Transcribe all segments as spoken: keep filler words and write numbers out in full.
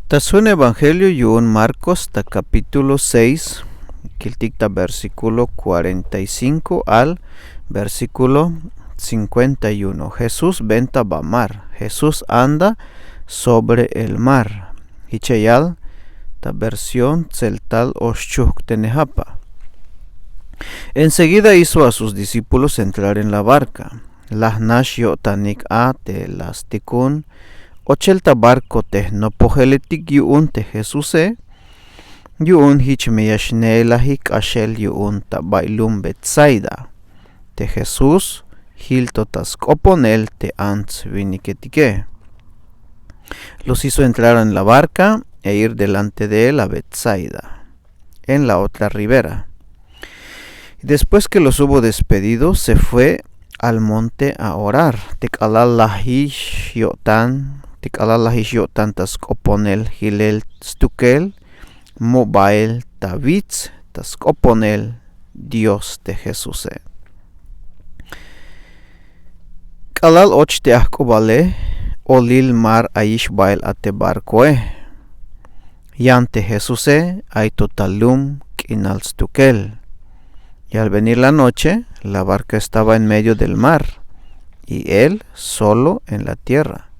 Ta sjun evangelio yu'un Marcos ta capítulo seis, kiltik ta versículo cuarenta y cinco al versículo cincuenta y uno. Jesús venta ba mar. Jesús anda sobre el mar. Jich ya yal ta versión tseltal o xchujk' te nejapa. Enseguida hizo a sus discípulos entrar en la barca. La jnax yo'tanik a te la stikun ochel ta barco te jnopojeletik yu'un te Jesuse. Yu'un jich me ya xneelajik k'axel yu'un ta bay lum Betsaida. Te Jesús jil to ta sk'oponel te ants winiketike. Los hizo entrar en la barca e ir delante de él a Betsaida, en la otra ribera. Después que los hubo despedido, se fue al monte a orar. Te k'alal lajix yo'tan, te k'alal lajix yo'tan ta sk'oponel jilel stukel, mu bael ta wits ta sk'oponel Dios te Jesuse. K'alal och te ajk'ubale, olil mar ayix bael a te barcoe. Yan te Jesuse ay to ta lum k'inal stukel. Y al venir la noche, la barca estaba en medio del mar, y él solo en la tierra.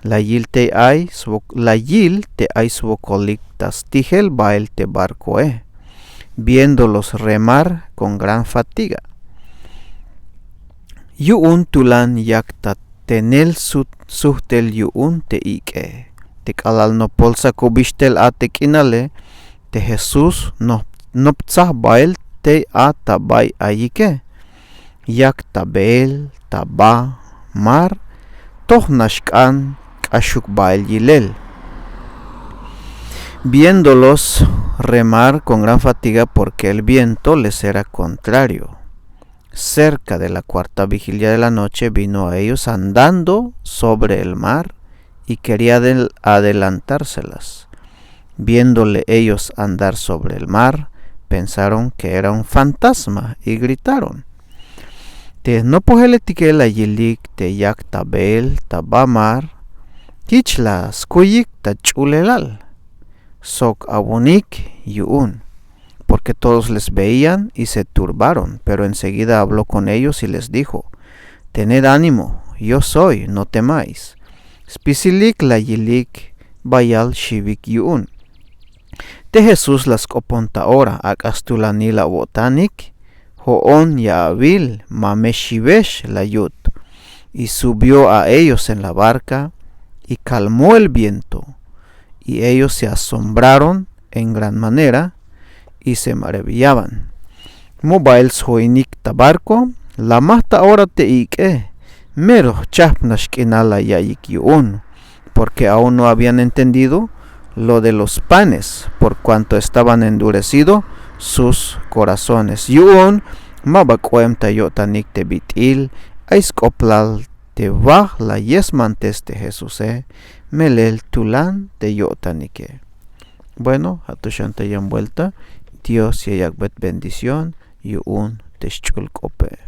La yil tey ay swo-, la yil tey ay swokolik ta stijel bael te barcoe, viéndolos remar con gran fatiga. Yu'un tulan yak ta tenel sut-, sujtel yu'un te ik'e. Te k'alal nopol sakubix tel a te k'inale, te Jesús no-, noptsaj bael tey a ta bay ayike. Yak ta beel ta ba mar, toj nax k'an k'axuk bael yilel. Viéndolos remar con gran fatiga porque el viento les era contrario. Cerca de la cuarta vigilia de la noche vino a ellos andando sobre el mar y quería adel-, adelantárselas. Viéndole ellos andar sobre el mar, pensaron que era un fantasma y gritaron. Te jnopojeletike la yilik te yak ta beel ta ba mar, jich la skuyik ta ch'ulelal sok awu'unik yu'un, porque todos les veían y se turbaron. Pero enseguida habló con ellos y les dijo: "Tened ánimo, yo soy, no temáis." Spisilik la yilik bayal xiwik yu'un. Te Jesús la sk'opon ta ora: "Ak'a stulanil awo'tanik, jo'on ya awil, ma me xiwex", la yut. Y subió a ellos en la barca, y calmó el viento, y ellos se asombraron en gran manera, y se maravillaban. Mu bael sjoinik ta barco, la maj ta ora te ik'e, mero jchajp nax k'inal la yaiyik yu'un, porque aún no habían entendido lo de los panes, por cuanto estaban endurecido sus corazones. Yu'un ma ba k'oem ta yo'tanik te bit'il ay sk'oplal te waj la yesmantes te Jesuse, melel tulan te yo'tanike. Bueno, ja' to xan ta yan vuelta. Dios ya yak'bey bendición yu'un te xch'ul k'ope.